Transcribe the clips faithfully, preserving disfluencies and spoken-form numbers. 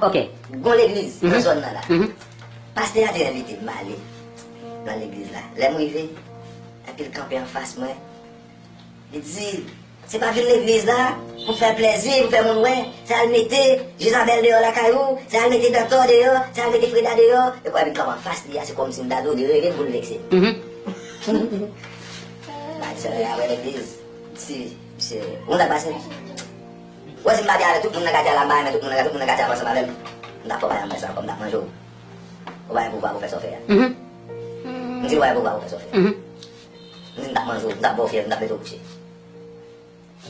Ok. Gon legliz nan zòn nan la. Pastè a te envite m ale nan legliz la. Lè m rive, epi l kanpe anfas mwen, li di, "Se pa vin legliz la pou fè plèzi, pou fè moun wè. Se al mete Jezabèl deyò lakay ou, se al mete Dantò deyò, se al mete Freda deyò." E kwa vin kanpe anfas li a, se kòmsi m ta di w de reve pou l vekse. Bay sè a wè legliz. Si, misye, ou nan pase. Wè si m pa te avè tout moun nan katye a la, m pa renmen tout moun nan katye, tout moun nan katye a ansanm avè m. M t ap fè w pa janm fè sa ankò, m t ap manje w. Ou pa gen pouvwa pou fè sa w fè a. M di w pa gen pouvwa pou fè sa w fè a. M di m t ap manje w, m t ap ba w fyèv, m t ap mete w kouche.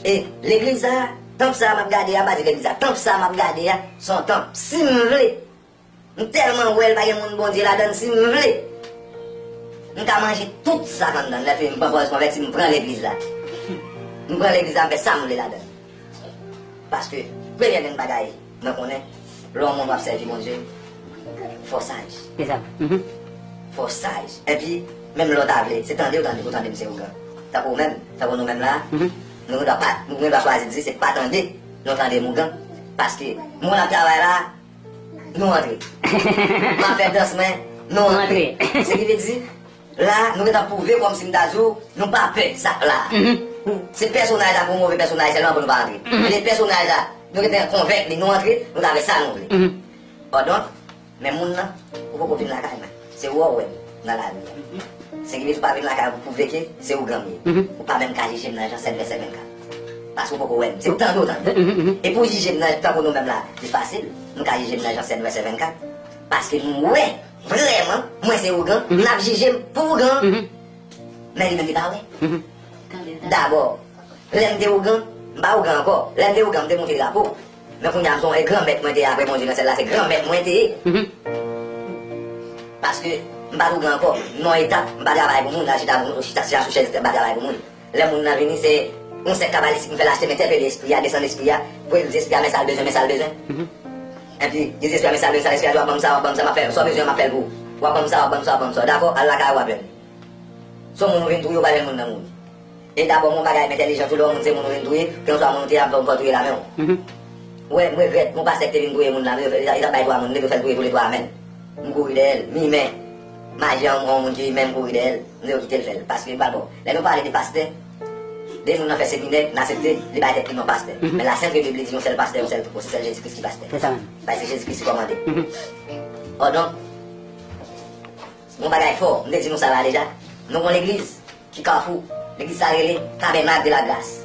E legliz sa, tanp sa m ap gade a, m pa di legliz sa, tanp sa m ap gade a, se yon tanp. Si m vle, m tèlman wè l pa gen moun Bondye ladan l, si m vle, m ka manje tout sa k anndan l. Lè fini m pran pòz konvèti, m pran legliz la. M pran legliz la, m fè sa m vle ladan l. Paske, premye grenn bagay, mwen konnen, lè yon moun w ap sèvi Bondye, fò w saj. Se sa. Fò w saj. Epi, menm lè w ta vle, se tande w tande, pou tande m se ougan. Tankou ou menm, tankou nou menm la, nou gen dwa pa, nou gen dwa chwazi di se pa tande, nou tande m ougan. Paske, moun ap travay la, nou antre. M ap fè dans mwen, nou antre. Se ki vle di, la, nou gentan pwouve kòmsi m ta di w, nou pa pè sa k la. Se pèsonaj la pou move pèsonaj sèlman pou nou pa antre. E pèsonaj la, nou gentan konvenk li, nou antre, nou ta fè sa nou vle. Odonk, men moun nan, ou poko vin lakay mwen. Se ou a w wè m nan lari a. Se ki vle di w pa vin lakay mwen pou pwouve ke se ougan m ye. Ou pa menm ka jije m nan jan sèt vèsè vennkat. Paske ou poko wè m. Se ou tande w tande. E pou w jije m nan tankou nou menm la, li fasil. Nou ka jije m nan jan sèt vèsè vennkat. Paske nou wè, vrèman, mwen se ougan, n ap jije m pou ougan. Men li menm li pa wè. Dabò, lè m te ougan, m pa ougan ankò. Lè m te ougan, m te moute drapo. Men kounye a, m se yon granmèt mwen te ye apre Bondye nan syèl la, se granmèt mwen te ye. Paske m pa t ougan ankò. M nan yon etap, m pa travay pou moun, al chita pou moun, chita, chita sou chèz, m pa travay pou moun. Lè moun nan vini, se yon sèk kabalistik m fè l achte, m entèpele espri a, desann espri a, pou l di espri a, men sa l bezwen, men sa l bezwen. Epi, li di espri a, men sa l bezwen, sa l espri a di, w ap ban m sa, w ap ban m sa, m ap fè, sa w bezwen, m ap fè l pou ou. W ap ban m sa, w ap ban m sa, w ap ban m sa. Dakò, al lakay ou apèn. Se yon moun ou vin touye, ou pa jwenn moun nan mouri. E dabò, yon bagay entèlijan tou, lè yon moun se moun ou vin touye, kèlkeswa moun ou te ye a, ou poko touye l a men w. Ou wè, m regrèt, gon pastè ki te vin touye moun la, li t ap bay twa moun, li t ap fè l touye toulètwa, amèn. M kouri dèyè l, m imen. Maji an, yon moun ki imen, m kouri dèyè l, m di yo kite l fè l. Paske, ba bon, lè nou pale de pastè, de moun nan fè seminè, n aksepte, li bay tèt li non pastè. Men la sent Bib li di yon sèl pastè, yon sèl troupo, se sèl Jezi Kris ki pastè. Se sa menm. Paske Jezi Kris ki kòmande. Odonk, yon bagay fò, m te di nou sa la deja. Nou gon legliz ki Kafou. Legliz sa rele Tabernacle de la Grâce.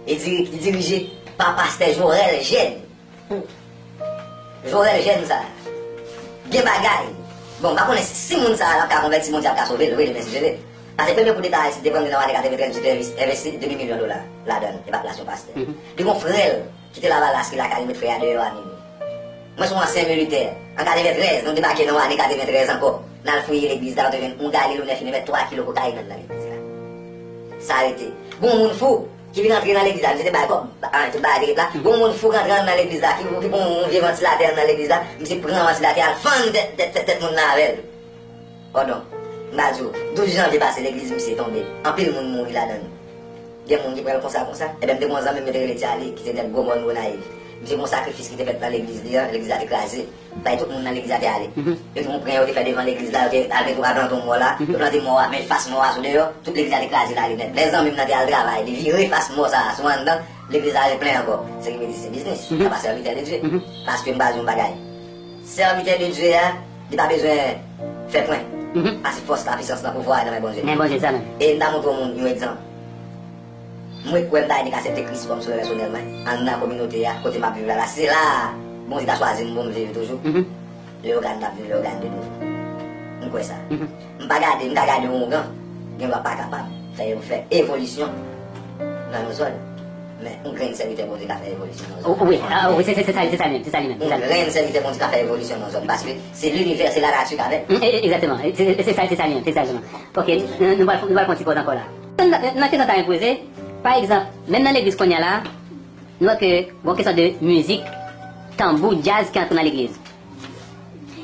E diri-, li dirije pa pastè Jorel Jeune. Jorel Jeune sa. Gen bagay. Bon, m pa konnen si, si moun sa a l ap ka konvèti, Bondye ap ka sove l, wi, demen si Dye vle. Paske premye koudeta Ayiti te pran nan ane katreventrèz, misye te envesti, envesti demi milyon dola ladan l, e pa plas yon pastè. Li gon frè l ki te Lavalas, ki lakay li, met frè a deyò a minwi. Mwen se yon ansyen militè. An katreventrèz, nou debake nan ane katreventrèz ankò. N al fouye legliz la, nou te jwenn yon galil onè fini met twa kilo kokayin anndan legliz la. Sa rete. Gon moun fou ki vin antre nan legliz la, misye te bay kòb, a, tout bagay te ret la. Gon moun fou ki antre anndan legliz la, ki, ki pran yon vye vantilatè anndan legliz la, misye pran vantilatè a, l fann tèt, tèt, tèt, tèt moun nan avè l. Odonk, m ba di w, douz janvye pase legliz misye tonbe. Anpil moun mouri ladan l. Gen moun ki pran l konsa, konsa. Ebyen, m te gon zanmi m, yo te rele Tchali, ki te nèg Gwo Mòn Gonayiv. Misye gon sakrifis ki te fèt nan legliz li an, legliz la te kraze. Bay tout moun nan legliz la te ale. Yo te gon pwen yo te fè devan legliz la, yo te al mete alantou mò la, yo plante mò a, men fas mò a sou deyò, tout legliz la te kraze l ale nèt. Lè zanmi m nan te al travay, li vire fas mò sa a sou anndan, legliz la replen ankò. Se ki vle di se biznis, sa pa sèvitè de Dye. Paske m ba di yon bagay. Sèvitè de Dye a, li pa bezwen fè pwen. Paske fòs la, pisans lan, pouvwa a nan men Bondye. Men Bondye, sa menm. E m ta montre yon moun yon egzanp. Mwen kwè m ta renmen aksepte Kris kòm sovè pèsonèl mwen, anndan kominote a, kote m ap viv la, la. Se la a, Bondye ta chwazi m pou m viv toujou. Leyogàn t ap viv Leyogàn de nouvo. M kwè sa. M pa gade, m ka gade yon ougan, gen dwa pa kapab fè, fè evolisyon nan yon zòn. Men yon grenn sèvitè Bondye ka fè evolisyon nan yon zòn. Wi, a, wi, se, se, se sa, se sa li menm, se sa li menm, se sa li menm. Yon grenn sèvitè Bondye ka fè evolisyon nan yon zòn, paske se linivè, se lanati k avè l. E, e, egzakteman, e, se, se sa, se sa li menm, se egzakteman. Ok, nou, nou pral, nou pral fè yon ti pòz ankò la. Nan, nan kesyon ta enpoze, pa egzanp, menm nan legliz kounye a la, nou wè ke gon kesyon de mizik, tanbou, djaz ki antre nan legliz.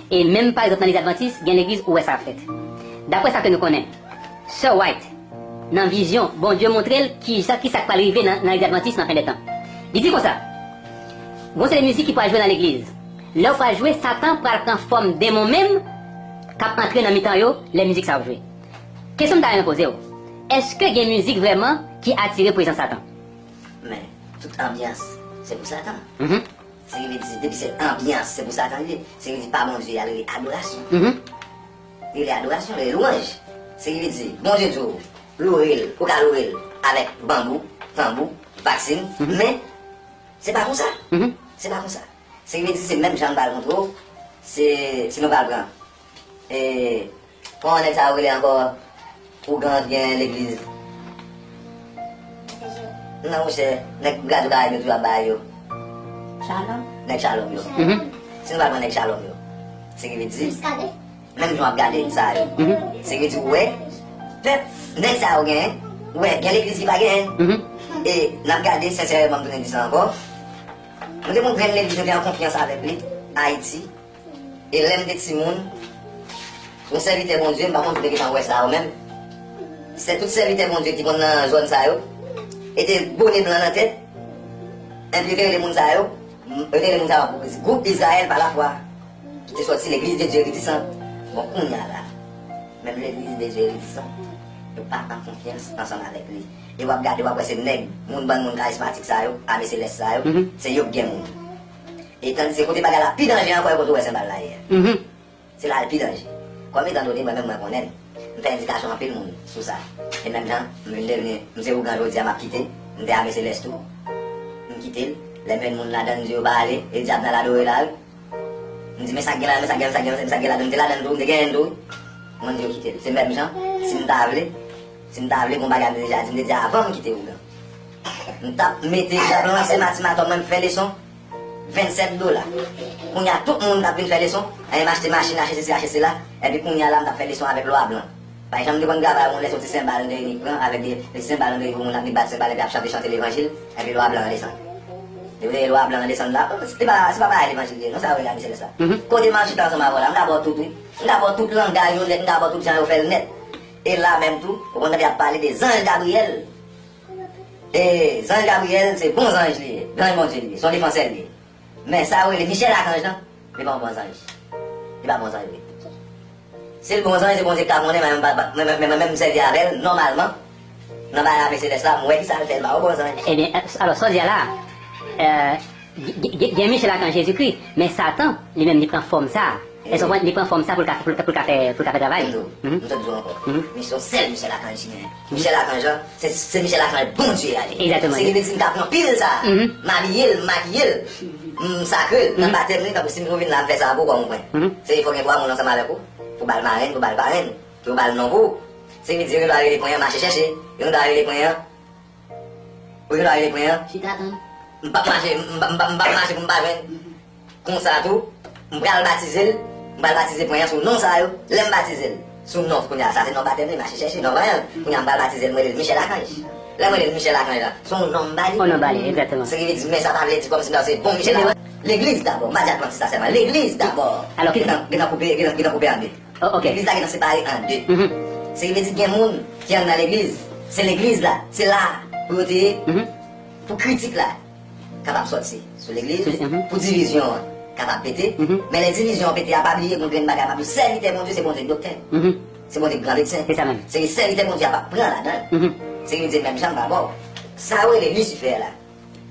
E menm, pa egzanp, nan legliz advantis, gen legliz ou wè sa ap fèt. Daprè sa ke nou konnen, Sè White, nan vizyon, Bondye montre l kisa, kisa k pral rive nan, nan legliz advantis nan fen dè tan. Li di konsa, gon seri mizik ki pral jwe nan legliz. Lè w pral jwe, Satan pral pran fòm demon menm k ap antre nan mitan yo lè mizik sa ap jwe. Kesyon m ta renmen poze w, èske gen mizik vrèman ki atire prezans Satan? Men, tout anbyans, se pou Satan. Mhm. Se ki vle di, depi se anbyans, se pou Satan li ye. Se ki vle di pa Bondye, y a rele adorasyon. Mhm. Li rele adorasyon, li rele lwanj. Se ki vle di, Bondye di w, loure l, ou ka loure l avèk banbou, tanbou, vaksin, mhm, men se pa konsa. Mhm. Se pa konsa. Se ki vle di se menm jan m pral montre w, se, si nou pral pran. E, kòman nèg sa yo rele ankò? Ougan ki gen legliz. Non, monchè, nèg Radyo Karayib yo toujou ap bay yo. Shalom. Nèg Shalom yo. Mhm. Si nou pral pran nèg Shalom yo, se ki vle di, menm jan w ap gade sa yo. Mhm. Se ki vle di, ou wè, pèp, nèg sa yo genyen, ou wè, gen legliz ki pa genyen. Mhm. E n ap gade, sensèreman, m tounen di sa ankò. Nou te gon grenn legliz, nou te an konfyans avèk li, Ayiti. E lè m te timoun, yon sèvitè Bondye, m pa konn si w te gentan wè sa yo menm. Se tout sèvitè Bondye ki konn nan zòn sa yo, e te bone blan nan tèt, enpi yo te rele moun sa yo, yo te rele moun sa yo gwoup Izrayèl pa lafwa, ki te sòti legliz de Dye Retisant. Bon, kounye a la, menm legliz de Dye Retisant, yo pa an konfyans ansanm avèk li. E w ap gade, w ap wè se nèg, moun, bann moun karizmatik sa yo, ame selès sa yo, mhm, se yo k gen moun. E tandis ke kote bagay la pi danje ankò, e kote w wè senbal la ye a. Mhm. Se la l pi danje. Kòm etan done, mwen menm mwen konnen l. M fè endikasyon anpil moun sou sa. E menm jan, m vin devni, m se ougan jodi a, m ap kite, m te ame selès tou. M kite l. Lè m jwenn moun ladan l, m di yo pa ale, e dyab nan l adore la wi. M di, men sa k gen ladan, men sa k gen, men sa k gen, men sa k gen ladan, m te ladan l tou, m te genyen l tou wi. Mwen di yo kite l. Se menm jan, si m ta vle, si m ta vle, gon bagay m te deja di, m te di avan m kite ougan. M t ap mete, m t ap lanse matimatò mwen, m fè leson. Vennsèt dola. Kounye a, tout moun k ap vin fè leson, e, m achte machin, achte sesi, achte sela, epi kounye a la, m t ap fè leson avèk lwa blan. Pa egzanp, m te konn travay yon lè soti senbal, m te vin pran avèk de, de senbal, m te vin pou moun ap vin bat senbal, epi ap chante, chante levanjil, epi lwa blan an desann. Depi lwa blan an desann la, se pa, se pa bagay levanjil li ye, non, sa yo rele ame selès la. Mhm. Kote m al chita ansanm avè w la, m ka ba w tout, wi. M ka ba w tout langay yo nèt, m ka ba w tout jan yo fè l nèt. E la menm tou, ou konn tande y ap pale de zanj Gabriyèl. E zanj Gabriyèl, se bon zanj li ye, zanj Bondye li ye, se yon defansè li ye. Men sa yo rele Michèl Akanj lan, li pa yon bon zanj. Li pa bon zanj vre. Si l bon zanj, se Bondye k ka konnen, men mwen pa, men, men, men mwen menm m sèvi avè l nòmalman. Nan bagay ame selès la, m wè kisa l fè, l pa yon bon zanj. Ebyen, alò, sa w di a la, euh, gen, gen, gen Michèl Akanj Jezikri, men Satan, li menm, li pran fòm sa. Èske w konprann? Li pran fòm sa pou l ka, pou l ka, pou l ka fè, pou l ka fè travay li. M di w, m sot di w ankò. Misyon sèl Michèl Akanj genyen. Michèl Akanj lan, se, se Michèl Akanj Bondye a li. Egzakteman. Se li ki di m ka pran pil sa. M abiye l, m makiye l, m sakre l. Nan batèm li, tankou si m vin la, m fè sa pou ou kòm ou pran. Se fòk gen twa moun ansanm avèk ou, pou ba l marenn, pou ba l parenn, pou yo ba l non pou ou. Se li di yo dwa rele pran an mache chèche, yo dwa rele pran an Ou vin ale pwen an? Chita tann. M p ap mache, m p ap, m p ap, m p ap mache pou m pa jwenn. Konsa tou, m pral batize l, m pral batize pwen an sou non sa yo. Lè m batize l sou non, kounye a sa se non batèm li, mache chèche non vanyan. Kounye a m pral batize l, m rele l Michèl Akanj. Lè m rele l Michèl Akanj la, se yon non m ba li. Yon non ba li, egzakteman. Se ki vle di, men sa pa vle di kòmsi m ta se bon Michèl Akanj. Legliz dabò, m pa di Atlantis la sèlman. Legliz dabò. Alò, gentan, gentan koupe, gentan, gentan koupe an de. Oh, ok. Legliz la gentan separe an de. Mhm. Se ki vle di gen moun ki anndan legliz, se legliz la, se la pou yo te ye, mhm, pou kritik la kapab sòti sou legliz, mhm, pou divizyon an kapab pete. Mhm. Men lè divizyon an pete a, pa bliye gon grenn bagay, pa bliye sèvitè Bondye se Bondye doktè. Mhm. Se Bondye gran medsen. Se sa menm. Se sèvitè Bondye a p ap pran ladan l. Mhm. Se ki vle di menm jan m pa bò. Sa yo rele Lisifè la.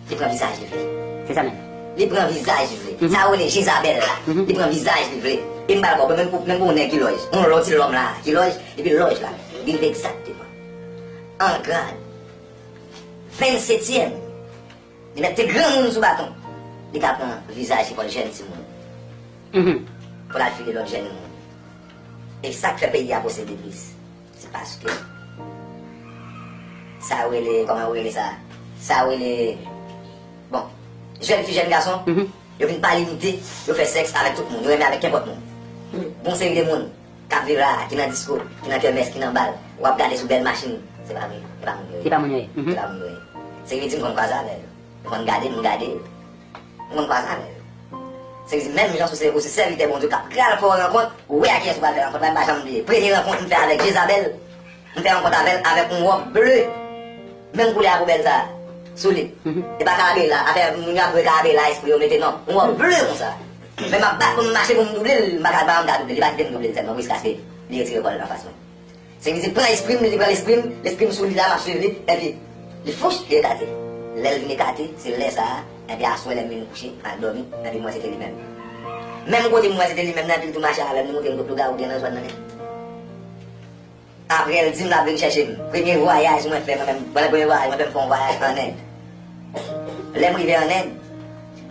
Li pran vizaj li vle. Se sa menm. Li pran vizaj li vle. Mhm. Sa yo rele Jezabèl la. Mhm. Li pran vizaj li vle. E m pral ba w, menm pou, menm pou yon nèg ki lòj. Yon lòt ti lòm la, ki lòj, epi lòj la. Li rive egzakteman an grad vennsetyèm. Li mèt te granmoun sou baton. Li ka pran vizaj nenpòt jèn timoun. Mhm. Pou l al file lòt jèn moun. E sa k fè peyi a posede plis. Se paske sa yo rele, kòman yo rele sa? Sa yo rele, bon, jèn fi, jèn gason, mhm, yo vin pa limite, yo fè sèks avèk tout moun, yo renmen avèk kenpòt moun. Gon seri de moun k ap viv la, ki nan disko, ki nan kèmès, ki nan bal, w ap gade sou bèl machin, se pa vre, se pa moun yo ye. Se pa moun yo ye. Mhm. Se pa moun yo ye. Se ki vle di m konn kwaze avè yo. M konn gade, m gade yo. M konn kwaze avè yo. Se ki vle di menm jan si w se, ou se sèvitè Bondye k ap pral fè yon rankont, ou wè a kiyès ou pral fè rankont la, m pa janm bliye. Premye rankont m fè avèk Jezabèl, m fè rankont avè l avèk yon wòb ble. Menm koulè a poubèl sa a, sou li. Mhm. E pa karabela, afè moun yo ap dwe karabela espre yo mete non. Yon wòb ble konsa. Men m ap bat pou m mache pou m double l, m pa ka, m pa ka double l, li pa kite m double l sèlman, jiskaske li retire kò l anfas mwen. Se ki di, pran espri m, li pran lespri m, lespri m sou li la, m ap swiv li, epi li fouch, li ekate. Lè l vin ekate, se lè sa a, epi aswè lè m vin kouche, m al dòmi, epi m wè se te li menm. Menm kote m wè se te li menm nan, epi l tou mache avè m, li montre m tout lougawou ki gen nan zòn nan nèt. Apre, l di m l ap vin chèche m. Premye vwayaj mwen fè, mwen menm, pandan premye vwayaj, mwen fè m fè yon vwayaj ann End. Lè m rive ann End,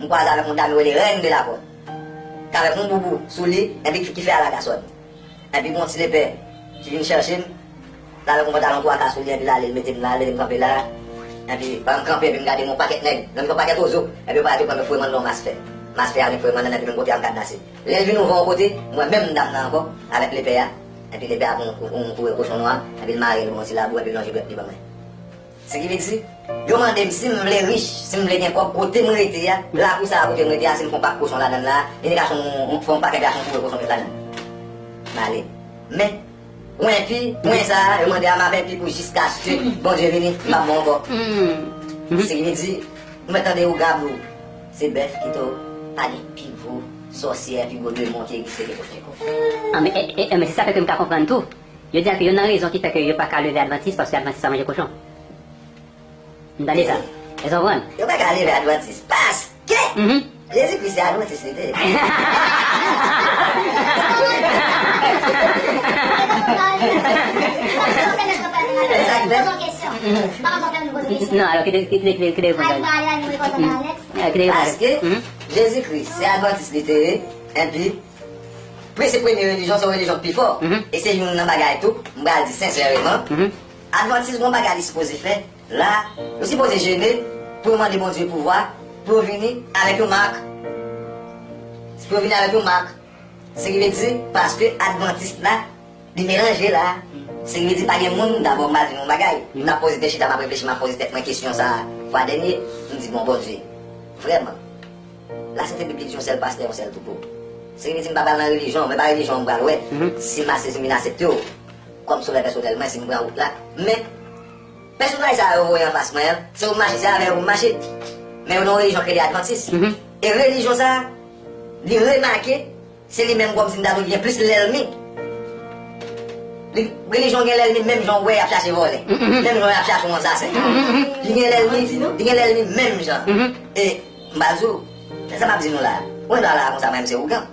m kwaze avèk yon dam yo rele Reine de la Côte, k avèk yon boubou sou li, epi ki, ki fè alagasòn. Epi gon ti lepè ki vin chèche m, l avèk yon pantalon twa ka sou li, epi l ale, l mete m la, l mete m kanpe la. Epi pandan m kanpe, epi m gade yon pakèt nèg, nan mitan pakèt ozo, epi yo parèt yo pran yo foure m anndan yon masfè. Masfè a vin foure m anndan, epi menm kote a m kadnase. Lè l vin ouvè yon kote, m wè menm dam nan ankò, avèk lepè a. Epi lepè a gon, gon, gon kouvèy kochon nwa, epi l mare l gon ti labou, epi l lonje dwèt li ban mwen. Se ki vle di, yo mande m si m vle rich, si m vle gen kòb, kote m rete a, lakou sa a kote m rete a, si m fè yon pak kochon ladan l la, li te ka fè yon, fè yon pakèt gason kouvèy kochon met ladan l. M ale. Men, pou enpi, pou en sa a, yo mande a m ap enpi pou jiskaske Bondye vini, m p ap bon ankò. Se ki vle di, ou mèt tande ougan ap di w, se bèf ki to, pa gen pi gwo sòsyè, pi gwo demon ki egziste ke kochon. Ah, men, e, e, e, men se sa fè ke m ka konprann tou. Yo di a ke youn nan rezon ki fè ke yo pa ka leve Advantis, paske Advantis pa manje kochon. M tande sa. Èske w konprann? Yo pa ka leve Advantis, paske Jezi Kris se Advantis li te ye. E sa k fè? Non, alò, kite, kite, kite, kite reponn. Paske Jezi Kris se Advantis li te ye, epi Pre-, se premye relijyon, se yon relijyon k pi fò. E se youn nan bagay tou, m pral di sensèreman, Advantis gon bagay li sipoze fè la, yo sipoze jene pou yo mande Bondye pouvwa, pou yo vini avèk yon mak. Pou yo vini avèk yon mak. Se ki vle di, paske Advantis la, li melanje la. Se ki vle di, pa gen moun, dabò, m pral di nou yon bagay. M ap poze tèt chita, m ap reflechi, m ap poze tèt mwen kesyon sa a, fwa dènye, m di, bon, Bondye, vrèman, la sante biblik di yon sèl pastè, yon sèl twoupo. Se ki vle di m pa pral nan relijyon, men pa relijyon m pral wè. Si m ase, si m vin aksepte w kòm sovè pèsonèl mwen, si m pran wout la. Men, pèsonaj sa yo voye anfas mwen an, se pou m mache, se avè yo pou m mache. Men yo nan yon relijyon k rele Advantis. E relijyon sa, li remake, se li menm kòmsi m ta di w ki gen plis lènmi. Li, relijyon gen lènmi menm jan w wè y ap chache vòlè. Menm jan y ap chache yon ansasen. Li gen lènmi, li gen lènmi menm jan. E m pral di w, sa m ap di nou la, mwen la la konsa, mwen menm se ougan.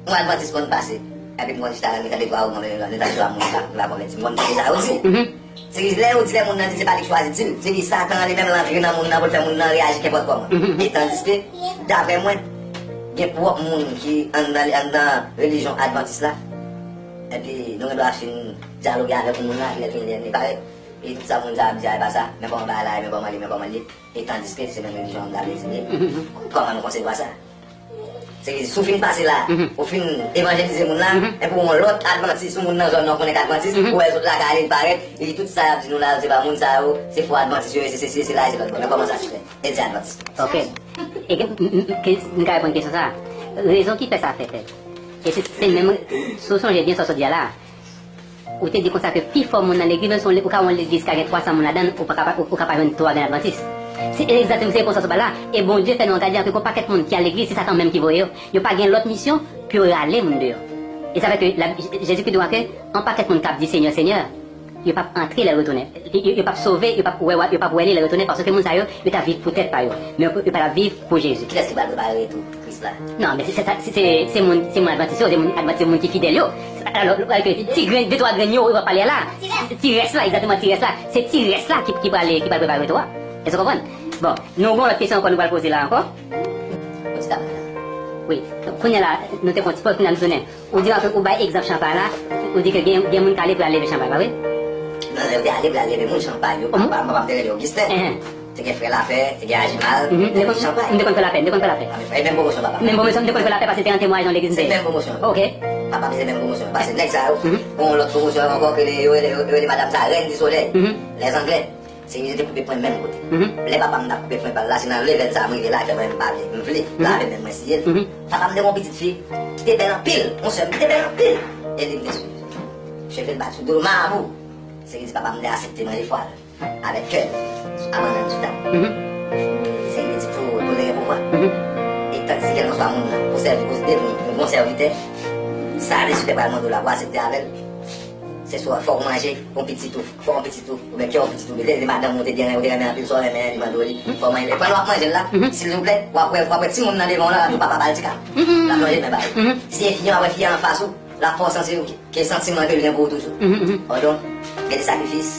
Yon Advantis konn pase. Epi m konn chita nan mitan de twa ougan, nan mitan de twa moun la, la konvèti. M konn tande sa yo di. Se ki lè yo di, lè moun nan di se pa li k chwazi di l, se ki Satan an li menm l antre nan moun nan pou l fè moun nan reyaji kenpòt kòman. E tandiske, daprè mwen, gen pwòp moun ki anndan, anndan relijyon Advantis la. Epi nou gen dwa fin dyaloge avèk moun nan, epi lè l fin li parèt. E tout sa moun sa ap di a, e pa sa. Men kòman bagay la ye, men kòman li, men kòman li. E tandiske se menm relijyon an m ta vle di li. Kòman nou konsevwa sa? Se ki si w fin pase la, ou fin evanjelize moun la, epi w yon lòt Advantis, yon moun nan zòn nan w konnen k Advantis, ou wè zòt lakay li parèt, li di tout sa y ap di nou la, se pa moun sa yo, se fo Advantis yo ye, se sesi, se sela, se lòt bò. Men kòman sa se fè? E di Advantis. Ok. E ke, m, m, m, ke, m ka reponn kesyon sa a. Rezon ki fè sa fè fèt. E se, se menm, si w sonje byen sa w sot di a la, Ou te di konsa ke pifò moun nan legliz, menm si ou ka wè yon legliz ka gen twa san moun ladan l, ou pa ka pa, ou, ou ka pa jwenn twa grenn Advantis. Se egzakteman se repons sa sou ba la. E Bondye fè nou an gade ke gon pakèt moun ki al legliz, se Satan menm ki voye yo. Yo pa gen lòt misyon ke yo rale moun deyò. E sa fè ke la, Jezikri di w ke yon pakèt moun k ap di Senyè, Senyè, yo p ap antre lè l retounen. Yo, yo, yo p ap sove, yo p ap wè, yo p ap wè li lè l retounen, paske moun sa yo, yo t ap viv pou tèt pa yo. Men yo, yo pa t ap viv pou Jezi. Kiyès ki pral prepare retou Kris la? Non, men se, se, se, se, se moun, se moun Advantis yo, se moun Advantis, se moun ki fidèl yo. Alò, alò ke ti grenn, de twa grenn yo, yo pale la. Ti rès la, egzakteman, ti rès la. Se ti rès la ki, ki prale, ki pral prepare retou a. Èske w konprann? Bon, nou gon lòt kesyon ankò nou pral poze la ankò. Wi. Kounye a la, nou te fè yon ti pòz, kounye a nou tounen. Ou di ke ou bay egzanp chanpay la, ou di ke gen, gen moun k ale pou y al leve chanpay, pa vre? Non, yo te ale pou y al leve moun chanpay, yo, papa, papa m te rele Augustin. Te gen frè Lafè, te gen Ajimal, te gen chanpay. M te konn frè Lafè, m te konn frè Lafè. E menm pwomosyon papa m. Menm pwomosyon, m te konn frè Lafè paske te nan temwayaj nan legliz m te ye. Se menm pwomosyon. Ok. Papa m se menm pwomosyon. Paske nèg sa yo, gon lòt pwomosyon ankò ke yo rele, yo rele madanm sa Reine du Soleil. Les Anglais. Se yo te koupe pwen menm kote. Lè papa m t ap koupe pwen pa l la, se nan levèl sa a m rive la, fè mwen m pa vle, m vle lave men mwen siye l. Papa m te gen yon pitit fi ki te bèl anpil, yon sè m ki te bèl anpil. E li m te swiv. Cheve l bat sou do l, mabou. Se ki di papa m te aksepte manje fwa l avèk kè l, abannann sou tab. Se ki di pou, pou l te gen pouvwa. E Tandiske kèlkanswa moun nan, pou sèvi, pou devni yon bon sèvitè, sa Jesifè pral mande w la, pou aksepte avè l, se swa fò w manje yon pitit ou, fò yon pitit ou, oubyen kè yon pitit ou, lè se madanm ou te byen, ou te renmen anpil, sa w renmen an, li mande w li, fò w manje. E pandan w ap manje l la, silvouplè, w ap wè, w ap wè timoun nan devan w la, l ap di papa ba l ti kal. L ap lonje men ba li. Si se fi an, w ap wè fi an anfas ou, l ap fè w santi ke santiman ke l gen pou ou toujou. Odonk, gen de sakrifis.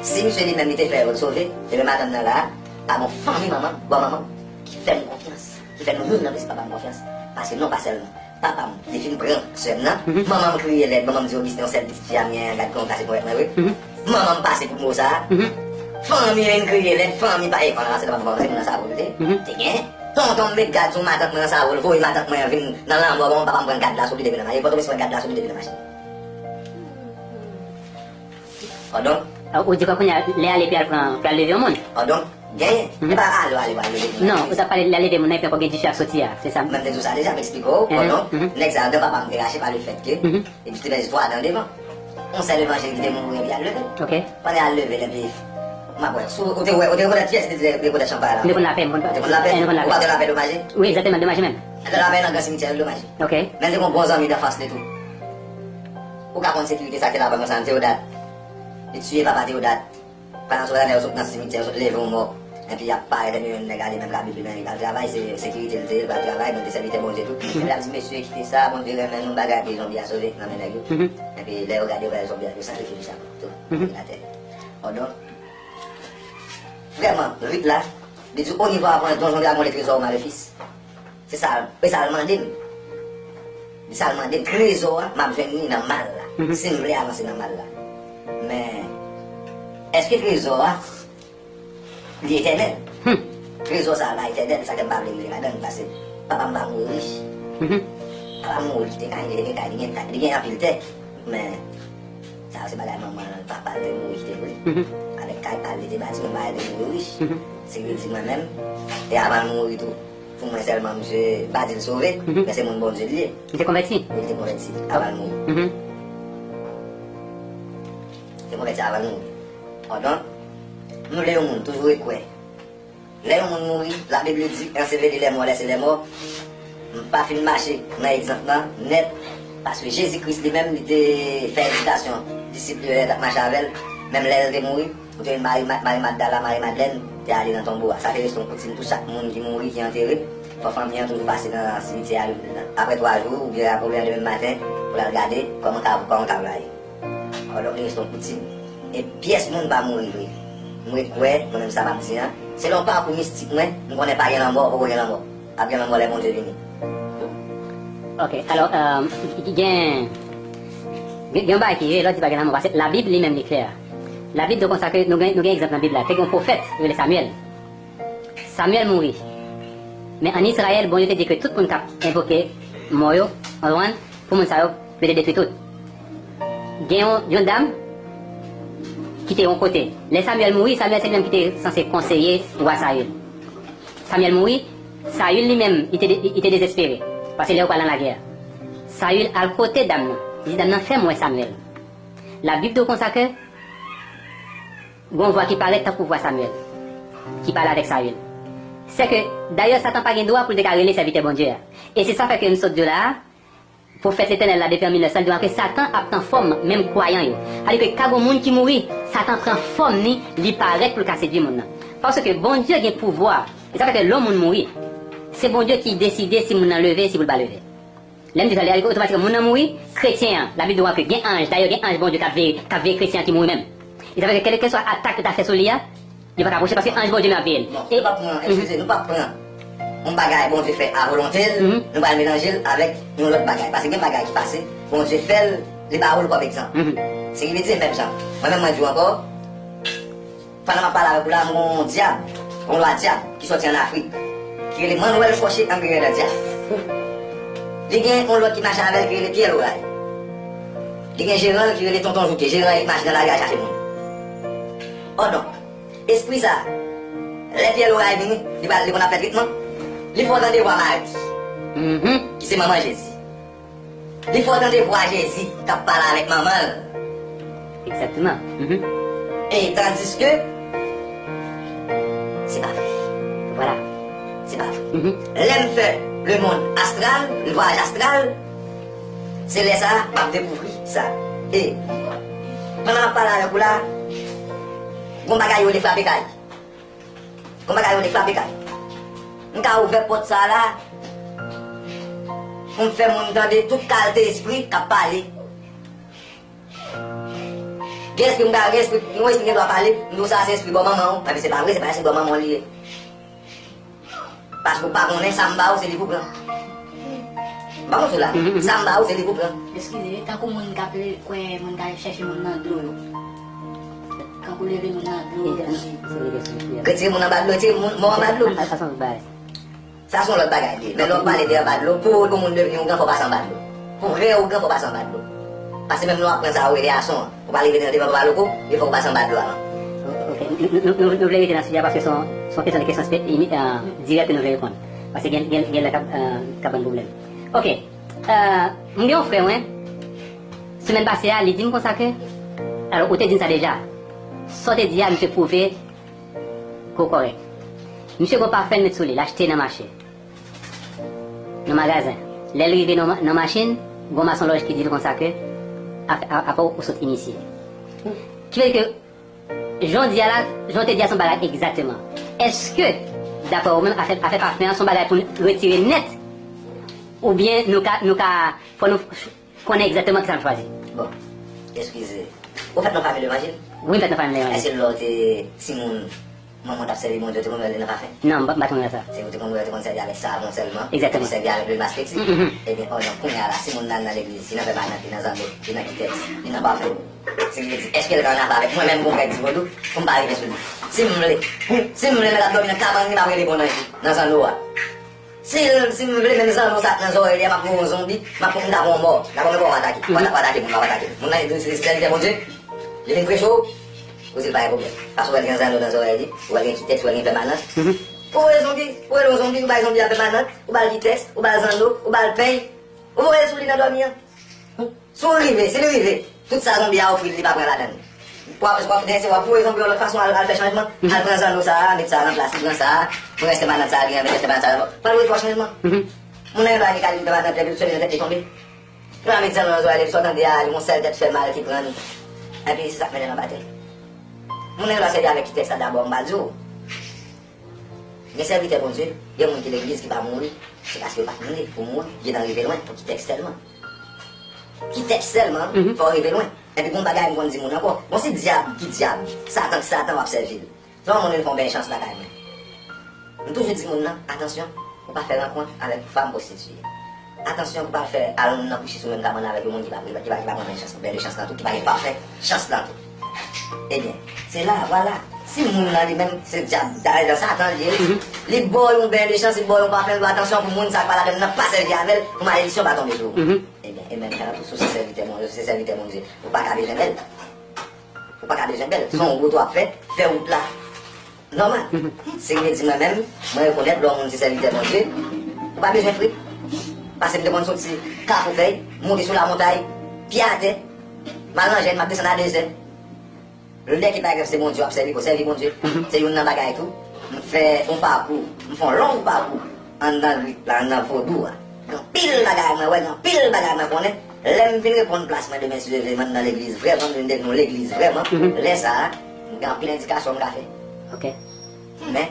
Si misye li menm li te fè yo sove, ebyen madanm nan la, pa gen fanmi manman, bò manman, ki fè nou konfyans, ki fè nou moun nan plis papa m konfyans. Paske non pa sèlman papa m, li fin pran sè m nan, manman m kriye lèd, manman m di Augustin, yon sèl pitit fi a m gen an, gad kòman w kase ponyèt mwen vre. Manman m pase pou mo sa a. Fanmi vin kriye lèd, fanmi pa, e, pandan se nan papa m, se moun nan sa a pou l te, te gen. Tonton m met gad sou matant mwen nan sa a pou l voye matant mwen an vin nan lanmò, bon, papa m pran gad la sou li depi nan machin. Pòtoprens pran gad la sou li depi nan machin. Odonk, ou di kòm kounye a, lè ale pou y al pran, pou y al leve yon moun. Odonk, genyen. E pa ale, ale, ale leve moun. Non, ou t ap pale lè leve moun nan, epi ankò gen dife ap soti a, se sa? Mwen te di w sa deja, m eksplike w. Odonk, nèg sa yo, dan papa m te rache pa le fèt ke, epi te pèdi twa dan devan. Yon sèl evanjil ki te mouri, epi al leve. Pandan y al leve l, epi m ap wè, si w te wè, ou te rekonèt kiyès ki te rekonèt chanpay la? M te konn lapè, m konn pa. Ou te konn lapè? Ou pa te lapè domaje? Wi, egzakteman, domaje menm. Te lapè nan gran simitye, domaje. Men l te gen yon bon zanmi danfans li tou. Ou ka konn sekirite sa ki te la ban konsa, Teodat. Li tiye papa Teodat. Pandan sou lanè, yo sot nan simityè, yo sot leve yon mò. Epi y ap parèt, epi menm nèg la, li menm Labib li, men li pral travay, se sekirite l te ye, li pral travay, men l te sèvitè Bondye tou. Epi l ap di, mesye, kite sa, Bondye renmen nou, bagay, epi zonbi a sove nan men nèg yo. Epi lè yo gade, yo wè zonbi a, yo sakrifye li sa tou, atè. Odonk, vrèman, rit la, li di, o nivo avan, donjon dragon, le trezò ou ma le fis. Se sa, e sa l mande m. Di sa l mande m, trezò a, m ap jwenn li nan mal la. Si m vle avanse nan mal la. Men, èske trezò a, li etènèl? Trezò sa a pa etènèl, sa fè m pa vle rive ladan l, paske papa m pa mouri rich. Papa m mouri, li te kay, li te gen kay, li gen kay, li gen anpil tè. Men, sa yo se bagay manman l, papa l te mouri kite pou li. Avèk kay pa l, li te bati, men papa l te mouri rich. Se vle di mwen menm, e avan l mouri tou, pou mwen sèlman, misye pa di l sove, men se moun Bondye li ye. Li te konvèti? Wi, li te konvèti, avan l mouri. Li te konvèti avan l mouri. Odonk, m vle yon moun toujou rekwè. Lè yon moun mouri, Labib li di, ensevelis les morts, laissez les morts. M pa fin mache nan egzanp lan nèt, paske Jezi Kris li menm, li te fè envitasyon disip li yo lè l t ap mache avè l, menm lè l te mouri, ou te jwenn Mari, Mari Magdala, Mari Madlèn te ale nan tonbo a. Sa te reste yon koutim tou, chak moun ki mouri, ki antere, fò fanmi an toujou pase nan simityè a, apre twa jou, oubyen, oubyen demen maten, pou l al gade kòman ka, kòman ka la ye. Alò, li reste yon koutim. E pyès moun pa mouri vre. Mwen kwè, mwen menm sa m ap di an, selon pakou mistik mwen, m konnen pa gen lanmò, poko gen lanmò. Ap gen lanmò lè Bondye vini. Ok, alò, euh, gen, gen, gen yon bagay ki rele, lè w di pa gen lanmò, paske Labib li menm li klè. Labib di konsa ke nou gen, nou gen egzanp nan Bib la, te gen yon pwofèt, yo rele Samyèl. Samyèl mouri. Men ann Izrayèl, Bondye te di ke tout moun k ap envoke mò yo, w konprann, pou moun sa yo, yo te detwi tout. Gen yon, yon dam ki te yon kote. Lè Samyèl mouri, Samyèl se li menm ki te sanse konseye wa Sayil. Samyèl mouri, Sayil li menm, li te de-, li te dezespere. Paske lè yo pral nan lagè. Sayil al kote dam nan. Li di dam nan, fè m wè Samyèl. Labib di w konsa ke gen yon vwa ki parèt tankou vwa Samyèl, ki pale avèk Sayil. Sèke, dayè, Satan pa gen dwa pou l te ka rele sèvitè Bondye a. E se sa fè ke m sot di w la a, pwofèt Letènèl la, depi an mil nèf san, li di w ke Satan ap pran fòm menm kwayan yo. Sa vle di ke ka gen moun ki mouri, Satan pran fòm ni, li parèt pou l ka sedui moun nan. Paske Bondye gen pouvwa. E sa fè ke lè yon moun mouri, se Bondye ki deside si moun nan leve, si pou l pa leve. Lè m di sa, li otomatikman moun nan mouri, kretyen an, Labib di w ke gen anj, dayè gen anj Bondye k ap veye, k ap veye kretyen an ki mouri menm. E sa vle di kèlkeswa atak yo ta fè sou li a, li pa ka pwoche paske anj Bondye menm ap veye l. Non, nou p ap pran, eskize, nou p ap pran yon bagay Bondye fè a volonte l, nou pral melanje l avèk yon lòt bagay. Paske gen bagay ki pase, Bondye fè l, li ba ou l kòm egzanp. Se ki vle di menm jan. Mwen menm mwen di w ankò, pandan m ap pale avèk ou la, m gen yon dyab, yon lwa dyab ki sòti ann Afrik, ki rele Manuel Chorché Henri Renan Dias. Li gen yon lòt ki mache avè l ki rele Pyè Loray. Li gen jeran l ki rele Tonton Jouke, jeran l ki mache nan lari al chache moun. Odonk, espri sa, lè Pyè Loray vini, li pral, li konn ap fè tretman, li fè w tande vwa Mari, ki se manman Jezi. Li fè w tande vwa Jezi k ap pale avèk manman l. Egzakteman. E tandiske, se pa vre. Vwala. Se pa vre. Lè m fè Lemonn astral, yon vwayaj astral, se lè sa a m ap dekouvri sa. E, pandan m ap pale avèk ou la, gon bagay yo rele frape kay. Gon bagay yo rele frape kay. M ka ouvè pòt sa a la pou m fè moun tande tout kalte espri k ap pale. Gen espri m ka, gen espri, yon espri gen dwa pale, m di w sa se espri bò manman w, epi se pa vre, se pa espri bò manman w li ye. Paske w pa konnen, sa m ba w, se li pou pran. M pa konn sou la. Mhm, mhm. Sa m ba w, se li pou pran. Eskize, tankou moun k ap le-, kwè moun k al chèche moun nan dlo yo. Tankou leve moun nan dlo, epi retire moun anba dlo, retire moun mò anba dlo. Sa se yon lòt bagay li ye. Men lè w pale de anba dlo, pou, pou moun devni ougan, fò w pase anba dlo. Pou vrè ougan, fò w pase anba dlo. Paske menm lè w ap pran sa yo rele ason an, ou pa leve nan devan papa loko, li fòk ou pase anba dlo a. Ok, nou, nou, nou, nou vle rete nan sijè a paske se yon, se yon kesyon de kesyon spe-, imi-, eh, dirèk ke nou vle reponn. Paske gen, gen, gen lè k ap, eh, k ap ban n pwoblèm. Ok, eh, m gen yon frè mwen, semèn pase a, li di m konsa ke, alò, ou te di m sa deja. Sa w te di a, misye pwouve ke w kòrèk. Misye gen yon pafè l met sou li, l achte nan mache. Nan magazen. Lè l rive nan, nan machin, gon masonlòj ki di l konsa ke, a, a, apa w sot inisye. Ki vle di ke, jan w di a la, jan w te di a se yon bagay egzakteman. Èske, daprè ou menm, afè, afè pafen an se yon bagay pou n retire nèt? Oubyen nou ka, nou ka, fò nou konnen egzakteman kisa n ap chwazi. Bon, eskize. Ou fèt nan fanmi levanjil? Wi, m fèt nan fanmi levanjil. Èske lè w te timoun, manman w t ap sèvi Bondye, ou te konn wè l nan pafen? Non, m pa, m pa t konn wè sa. Se ou te konn wè, ou te konn sèvi avèk savon sèlman? Egzakteman. Ou te sèvi avèk lwil mastik? Mhm. Ebyen, pandan kounye a la, si moun nan nan legliz, li nan pèmanant, li nan zanno, li nan kitèks, li nan pafen. Se ki vle di, èske l ka annafè avèk mwen menm, gon frè k di vodou, pou m pa rive sou li? Si m vle, si m vle mèt ap dòmi nan kabann li, m ap rele bon anj nan zanno a. Si, si m vle menm zanno sa k nan zòrèy li a, m ap voye yon zonbi, m ap, m ta pran yon mò. Dabò, men kòman w atake? W ata-, w atake moun, w ap atake moun. Moun nan, li se sèvitè Bondye, li vin preche w, ou di l pa gen pwoblèm. Paske w wè l gen zanno nan zòrèy li, ou wè l gen kitèks, ou wè l gen pèmanant. Mhm. Ou voye zonbi, ou rele yon zonbi, ou bay zonbi a pèmanant, ou ba l kitèks, ou ba l zanno, ou ba l peny, ou voye l sou li nan dòmi an. Si w rive, si li rive, tout sa zonbi a ofri l, li pa pran ladan l. W ap, w ap, se w ap voye zonbi yon lòt fason, al, al fè chanjman, mhm, al pran zanno sa a, met sa a nan plas li, pran sa a, pran rès pèmanant sa a, li renmen rès pèmanant sa a, pral voye twa chanjman. Mhm. Moun nan gen dwa gen kalim pèmanant, epi tout semèn nan tèt li tonbe. Moun nan met zanno nan zòrèy li, sa w tande a, li gon sèl tèt fè mal ki pran l. Epi se sa k mete l anba tè. Moun nan gen dwa sèvi avèk kitèks la dabò, m pa di w. Gen sèvitè Bondye, gen moun ki legliz ki pa mouri, se paske yo pa t vle pou mouri, gentan rive lwen, pou kitèks sèlman. Kitèks sèlman, mhm, fò w rive lwen. Epi gon bagay m konn di moun ankò, bon, se dyab ki dyab, Satan ki Satan w ap sèvi l. Se yon moun vin fè yon bèy chans lakay mwen. M toujou di moun nan, atansyon, ou pa fè rankont avèk fanm pwostitiye. Atansyon pou pa fè al nan kouche sou menm kabann avèk yon moun ki pa, ki pa, ki pa pran bèl chans, bèl chans lan tou, ki pa gen pafè chans lan tou. Ebyen, se la, vwala. Si moun nan li menm, se dyab, dayè Satan li ye, mhm, li ba w yon bèl chans, li ba w yon pafè, l di w atansyon pou moun sa k pa ladan l nan pa sèvi avè l, pou malediksyon pa tonbe sou ou. Mhm. Ebyen, e menm jan tou, si w se sèvitè Bondye, si w se sèvitè Bondye, ou pa ka bezwen bèl. Ou pa ka bezwen bèl. Se yon wout w ap fè, fè wout la. Nòmal. Mhm. Se vle di mwen menm, mwen rekonèt lè yon moun se sèvitè Bondye, ou pa bezwen fri. Paske m te konn soti Kafou Fèy, monte sou Lamontay, pye atè, m al nan jèn, m ap desann a dezè. Lè ke pa egzanp se Bondye w ap sèvi, pou sèvi Bondye, mhm, se youn nan bagay tou. M fè yon pakou, m fè yon long pakou anndan rit la, anndan vodou a. Gen anpil bagay mwen wè, gen anpil bagay mwen konnen. Lè m vin reponn plas mwen demen si Dye vle, m anndan legliz vrèman, m vin devni yon legliz vrèman. Mhm. Lè sa a, m gen anpil endikasyon m ka fè. Ok. Men,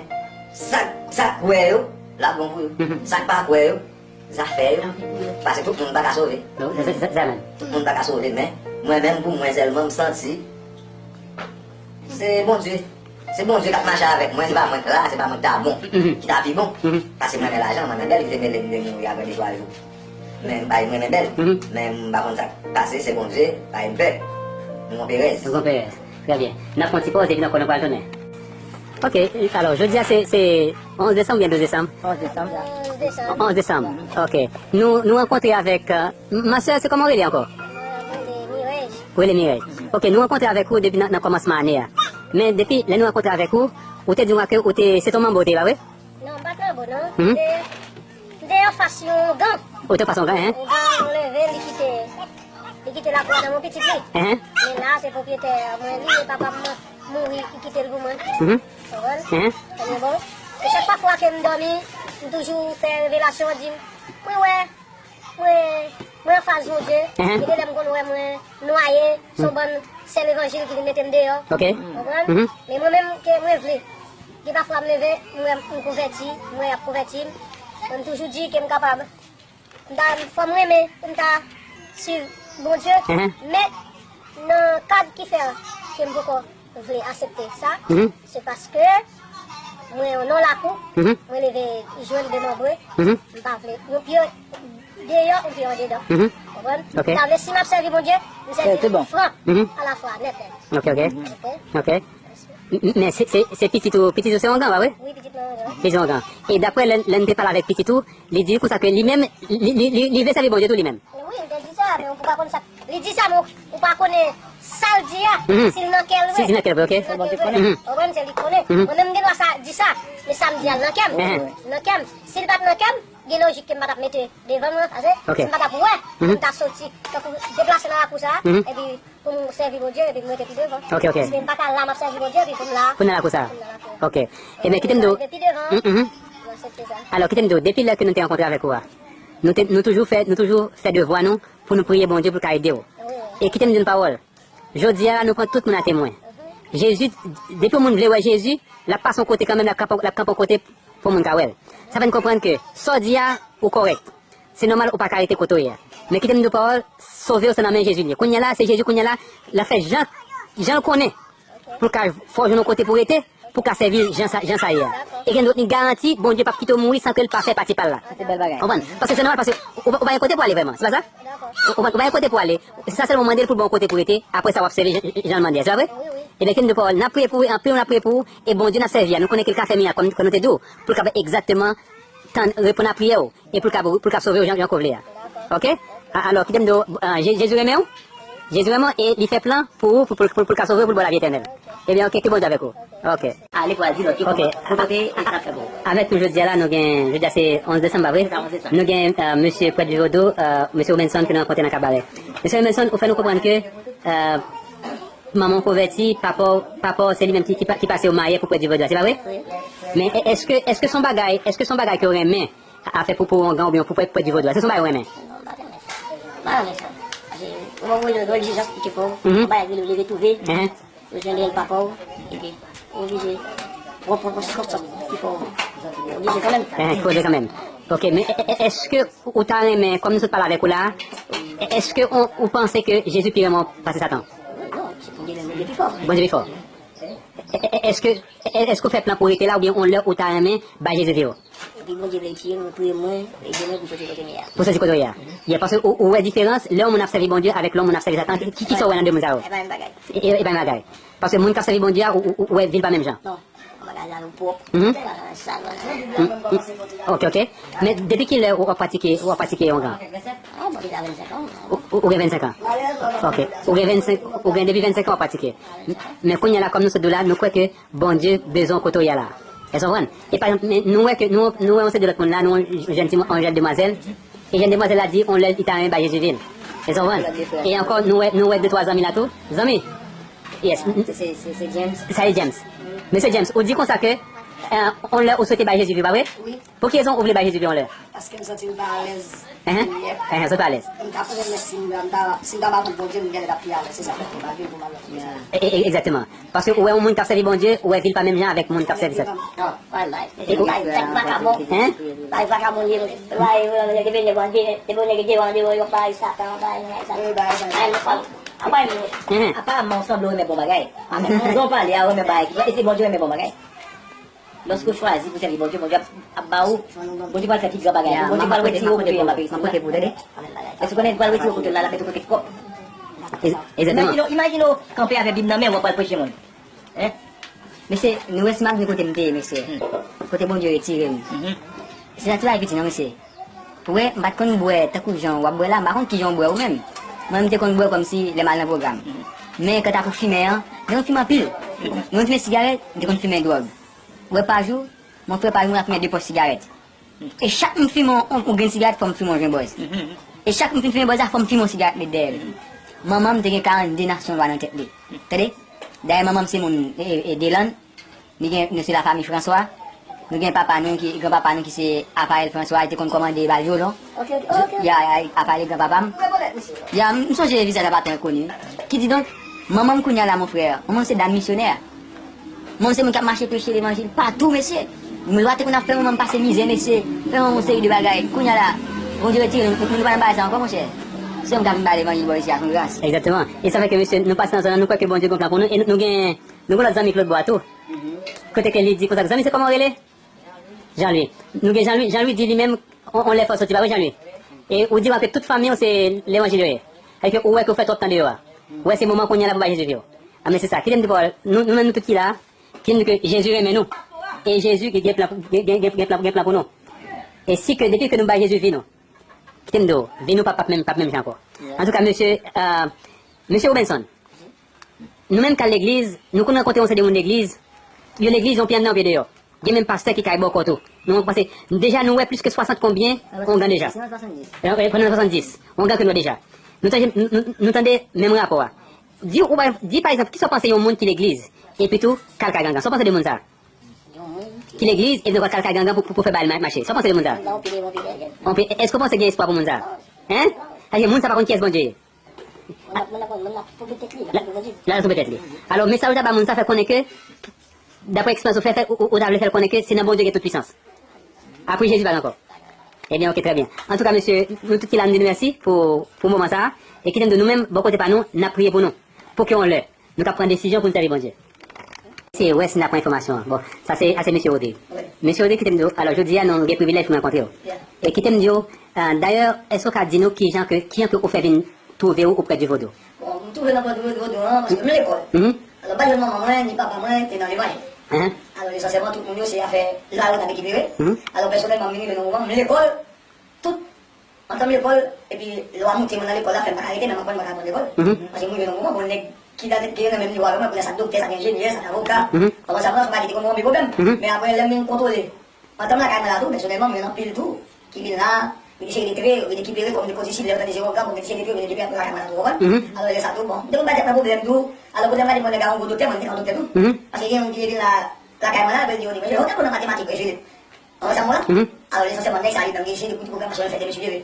sa, sa k kwè yo, l ap bon pou yo. Mhm. Sa k pa kwè yo, zafè yo. Paske tout moun pa ka sove. Non, se, se, se sa menm. Tout moun pa ka sove, men mwen menm pou mwen sèlman, m santi se Bondye. Se Bondye k ap mache avèk mwen, se pa mwen k la, se pa mwen k ta bon, mhm, ki ta pi bon. Mhm. Paske m renmen lajan, m renmen bèl, ki te mele m de mouri apre de twa jou. Men m pa, m renmen bèl. Mhm. Men m pa konn sa k pase, se Bondye, pa gen pè. M gon perèz. M gon perèz. Trè byen. N ap fè yon ti pòz epi n ap konnen pral tounen. Ok, alò, jodi a se, se onz desanm oubyen douz desanm? Onz desanm. Onz desanm. Onz desanm. Ok. Nou, nou rankontre avèk, euh, m-, ma sè, se kòman w rele ankò? Mwen rele Mirèj. Ou rele Mirèj. Ok, nou rankontre avèk ou depi nan, nan kòmansman ane a. Men depi lè nou rankontre avèk ou, ou te di mwen ke ou te, se te yon manbo ou te ye, pa vre? Non, m pa t manbo, non. Mhm. M te, m te anfas yon ougan. Ou te anfas yon ougan, en? Ougan, mwen leve, li kite, li kite lakou a nan men pitit li. Enhen. Men la, se pwopyetè mwen li, e papa m mouri, li kite l pou mwen. Mhm. Konprann? Enhen. Ebyen, bon. E chak fwa ke m dòmi, M toujou fè revelasyon, di m, mwen wè, mwen, mwen anfas Bondye. Gen de lè m konn wè mwen nwaye, se yon bann sè levanjil ki vin mete m deyò. Ok. Konprann? Men mwen menm, ke mwen vle. Gen pafwa m leve, m wè m konvèti, m wè y ap konvèti m. Mwen, m toujou di ke m kapab. M ta, fò m renmen pou m ta swiv Bondye, men nan kad ki fè ke m poko vle aksepte sa, se paske mwen yon non lakou, mwen leve jèn, demanbre, m pa vle yon pye deyò, yon pye andedan. Konprann? M ta vle si m ap sèvi Bondye, m sèvi l fran, alafwa, nèt, nèt. Ok, ok. Ok. M- Men se, se, se pitit ou, pitit ou se ongan, pa vre? Wi, pitit mwen ongan. Pitit ongan. E daprè lè, lè n te pale avèk pitit ou, li di konsa ke li menm, li, li, li, li vle sèvi Bondye tou li menm. Wi, m te di sa, men ou pa konn sa. Li di sa, men ou pa konnen sa l di a, si l nan kè l vre. Si, si nan kè l vre, ok. Si l nan kè l vre. Ou konprann, se li k konnen. Mwen menm, m gen dwa sa, di sa, men sa m di a, l nan kè m. Nan kè m. Si l pa t nan kè m, gen lojik ke m pa t ap mete devan mwen, pase si m pa t ap wè, pou m ta soti, tankou deplase nan lakou sa, epi pou m sèvi Bondye, epi m rete pi devan. Ok, ok. Paske m pa ka la, m ap sèvi Bondye, epi pou m la. Pou m nan lakou sa. Pou m nan lakou. Ok. Ebyen, kite m di w. Epi devan, m aksepte sa. Alò, kite m di w, depi lè ke nou te rankontre avèk ou a, nou te, nou toujou fè, nou toujou fè devwa nou pou nou priye Bondye pou l ka ede w. Wi. E kite m di w yon pawòl. Jodi a la, nou pran tout moun a temwen. Jezi, depi yon moun vle wè Jezi, l ap pase yon kote kanmenm, l ap kanpe, l ap kanpe yon kote pou moun ka wè l. Sa fè n konprann ke sa w di a, ou kòrèk. Se nòmal ou pa ka rete kote w ye a. Men kite m di w pawòl, sove w se nan men Jezi l ye. Kounye a la, se Jezi kounye a la, l ap fè jan, jan l konnen pou l ka fè w jwenn yon kote pou w rete, pou w ka sèvi l jan sa, jan sa ye a. E gen dòt li garanti, Bondye p ap kite w mouri san ke l pa fè pati pa l la. Sa se bèl bagay. Konprann? Paske se nòmal, paske ou, ou pa gen kote pou w ale vrèman, se pa sa? Ou pa, ou pa gen kote pou w ale. Se sa sèlman w mande l pou l ba w yon kote pou w rete, apre sa w ap sèvi jan, jan l mande a, se pa vre? Ebyen, kite m di w pawòl, n ap priye pou ou, anpil moun ap priye pou ou, e Bondye n ap sèvi a, nou konnen ke l ka fè mirak, kòm, kòm nou te di w, pou l kapab egzakteman tann, reponn a priyè w, e pou l ka, pou l ka sove w jan, jan ke w vle a. Ok? A- Alò, kite m di w, a, Je- Jezi renmen w? Jezi renmen w e li fè plan pou ou, pou, pou, pou, pou l ka sove w, pou l ba w lavi etènèl. Ebyen, ok, ke Bondye avèk ou. Ok. Ale pou al di lòt yo kòman, pou pote e sa n ap fè pou ou. Avèk nou jodi a la, nou gen, jodi a se onz desanm, pa vre? Se sa, onz desanm. Nou gen, e, mesye Prèt Vivodou, e, mesye Robenson ke nou rankontre nan Kabarè. Mesye Robenson, ou fè nou konprann ke, e, manman w konvèti, papa w, papa w se li menm ki, ki, pa- ki pase w maye pou Prèt Vivodou a, se pa vre? Wi. Men e- èske, èske se yon bagay, èske se yon bagay ke w renmen a fè pou, pou ongan oubyen pou Prèt, Prèt Vivodou a? Èske se yon bagay w renmen? Non, m pa renmen sa. M pa renmen sa. Paske, ou wè, ou wè, egzijans ki te fè w, yon bagay ki rele retwouve, ou jwenn rèl papa w, epi ou oblije pran, pran, pran konsyans ki fè w oblije kanmenm. Ki fè w oblije kanmenm. Ok, men e- e- èske ou ta renmen, kòm nou sot pale avèk ou la, e- èske ou, ou panse ke Jezi pi renmen w pase Satan? Non, se Bondye menm, Bondye pi fò. Bondye pi fò. E- e- Èske, e- èske ou fè plan pou w rete la oubyen yon lè ou ta renmen bay Jezi vi w? Epi Bondye vle retire mwen, priye mwen, ede mwen pou m soti kote m ye a. Pou soti kote w ye a. Yeah, paske ou, ou wè diferans lè yon moun ap sèvi Bondye avèk lè yon moun ap sèvi Satan. Ki, ki, ki sa w wè nan de moun sa yo? E pa menm bagay. E, e, e pa menm bagay. Paske moun k ap sèvi Bondye a, ou, ou, ou wè vi l pa menm jan. Non. Bagay la nou pwòp. Mhm. Sa, sa, sa. Mm, mm. Ok, ok. Men depi kilè ou ap pratike, ou ap pratike ongan? Ah, mwen deja vennsenk an. Ou, ou, ou gen vennsenk an? Ok. Ou gen vennsenk, ou gen depi vennsenk an w ap pratike. Men kounye a la, kòm nou sot di w la, nou kwè ke Bondye bezwen w kote w ye a la. Èske w konprann? E pa egzanp, men nou wè ke, nou, nou wè yon seri de lòt moun la, nou wè yon jèn timoun, yon jèn demwazèl. E jèn demwazèl la di, yon lè li ta renmen bay Jezi vi l. Èske w konprann? E ankò, nou wè, nou wè de twa zanmi la tou. Zanmi? Yes. Se, se, se, se James. Sa e James. Mesye James, ou di konsa ke, e, yon lè ou swete bay Jezi vi, pa vre? Wi. Pou ki rezon ou vle bay Jezi vi yon lè? Paske m santi m pa alèz. Enhen. Enhen, sa w pa alèz. M t ap renmen si m, m ta, si m ta ba kont Bondye, m genlè t ap pi alèz. Se sa k fè m pa vin pou m al nan prizon. E, e, e, egzakteman. Paske ou wè yon moun k ap sèvi Bondye, ou wè vi l pa menm jan avèk moun k ap sèvi Satan. Non, pa alèz. E ou bay vag vakabon. Hen? Bay vakabon, bay, e, te vin devan Dye, te vin devan Dye, yo bay Satan, bay, bay Satan. Bay, bay, bay. Enhen. Apa, men w sanble w renmen bon bagay. Apa, jan w pale a, w renmen bagay. E se Bondye renmen bon bagay. Lòske w chwazi pou sèvi Bondye, Bondye ap, ap ba ou. Bondye pral fè pi gran bagay. Bondye pral retire w kote yo la. M ap pote pou ou, tande. Èske w konnen li pral retire w kote yo la, l ap mete w kote kòb. Egzakteman. Imajine w, imajine w kanpe avèk Bib nan men w, w ap pral preche moun. Hein? Mesye, nou wè si m ap vin kote m te ye, mesye. Kote Bondye retire m. Se nan ti bagay piti non, mesye. Ou wè, m pa t konn bwè tankou jan w ap bwè la, m pa konn kijan w bwè ou menm. Mwen, m te konn bwè kòmsi lè m al nan pwogram. Men kanta pou fimen an, m te konn fimen anpil. M te konn fimen sigarèt, m te konn fimen dwòg. Ou wè, pa jou, mon frè, pa jou, mwen ap fimen de pòch sigarèt. E chak m fimen yon, yon grenn sigarèt, fò m fimen yon jwen bòz. E chak m fin fimen bòz la, fò m fimen yon sigarèt met dèyè l. Manman m te gen karannde nasyon lwa nan tèt li. Tande? Dayè, manman m se moun, e, e, e, Delann. Li gen, nou se lafanmi Franswa. Nou gen papa nou ki, granpapa nou ki se Raphaël François, li te konn kòmande bal violon. Ok, ok, ok. Ya, ya, Raphaël e granpapa m. Mwen rekonèt misye. Ya, m sonje vizaj la pa t enkoni. Kididonk, manman m kounye a la, mon frè, manman m se dam misyonè. Manman m se moun k ap mache preche levanjil patou, mesye. Mwen pa te konn ap fè manman m pase mizè, mesye. Fè yon seri de bagay. Kounye a la, Bondye retire nou, nou pa nan bagay sa ankò, monchè. Se yon gade m ba levanjil bò isi a, son gras. Egzakteman. E sa fè ke, mesye, nou pase nan zòn nan, nou kwè ke Bondye gen yon plan pou nou. E nou, nou gen, nou gen lòt zanmi k lòt bò a tou. Kote ke li di konsa, zanmi, se kòman w rele? Jean-Louis. Nou gen Jean-Louis. Jean-Louis di li menm, on, on lè fò soti, pa vre, Jean-Louis? E ou di mwen ke tout fanmi w se levanjil yo ye. Sa vle di ke ou wè ke w fè twòp tan deyò a. Ou wè se moman kounye a la pou bay Jezi vi w. Anben se sa. Kite m di pawòl. Nou, nou menm nou tout ki la, kite m di ke Jezi renmen nou. E Jezi gen, gen plan, gen, gen, gen, gen plan, gen plan pou nou. E si ke, depi ke nou bay Jezi vi nou, kite m di w, vi nou p ap, p ap menm, p ap menm jan ankò. Antouka, mesye, euh, mesye Robinson, nou menm k al legliz, nou konn rankontre yon seri de moun legliz, yo legliz, yon pye anndan, yon pye deyò. Gen menm pastè ki kay bòkò tou. Nou panse, deja nou wè plis ke swasant konbyen ongan deja. Pandan swasanndis. Ongan ke nou wè deja. Nou tande, nou, nou, nou tande menm rapò a. Di, ou bay, di pa egzanp, kisa w panse yon moun ki legliz, epi tou, k al kay gangan? Sa w panse de moun sa a? Ki legliz, epi tou, k al kay gangan pou, pou, pou fè bagay ma-, mache? Sa w panse de moun sa a? Èske w panse gen espwa pou moun sa a? Hein? Paske moun sa a pa konn kiyès Bondye ye. L ap, l ap, l ap twonpe tèt li, l ap twonpe tèt li. Alò, mesaj ou ta ba moun sa fè konnen ke, daprè eksperyans ou fè, fè, ou, ou, ou ta vle fè l konnen ke se nan Bondye gen tout pisans. Apre Jezi pa gen ankò. Ebyen, oke, trè byen. Antouka, mesye, nou tout ki la, nou di nou mèsi pou, pou moman sa a. E kite m di nou menm, bò kote pa nou, n ap priye pou nou. Pou ke yon lè, nou ka pran desizyon pou n sèvi Bondye. Se wè si n ap pran enfòmasyon an. Bon, sa se, sa se mesye Rodrigue. Mesye Rodrigue, kite m di w, alò, jodi a, nou gen privilèj pou n rankontre w. E kite m di w, euh, dayè, èske w ka di nou kijan ke, kijan ke ou fè vin twouve w oprè di vodou? Bon, m twouve nan pòt vodou an, paske m lekòl. Alò, m pa jwenn manman mwen, ni papa mwen te nan levanjil. Alò, esansyèlman, tout moun yo, se afè lari yo t ap ekipire. Alò, pèsonèlman, m rive nan moman, m lekòl, tout, antan m lekòl, epi lè w ap moute, mwen nan lekòl la, fè m pa ka rete, men m aprann, m pa ka aprann lekòl. Paske m rive nan moman, bon, nèg ki nan, ki nan menm nivo avè mwen, kounye a sa t doktè, sa t enjenyè, sa t avoka. Anvan sa, mwen, se yon bagay ki te konn yon pil pwoblèm. Men apre, lè m vin kontwole, antan m lakay mwen la tou, pèsonèlman, m jwenn anpil tou ki vin la, vin eseye retire, vin rekipere kòm de pozitiv, lè yo tande se yon granmoun, vin eseye retire, vin rekipere apre lakay mwen la tou, konprann? Alò, lè sa tou, bon, m te konn bay tèt mwen pwoblèm tou. Alò, kote m gade mwen, nèg la yon gwo doktè, mwen, m te ka yon doktè tou. Paske gen yon moun ki te vin la, lakay mwen la, apre l di, "Yo, di mwen, yo, te konn nan matematik, vre, Juliet." Anvan sa, mwen la. Alò, esansyèlman, nèg sa, li menm, li se de pwogramasyon, li fè de mesye, vre.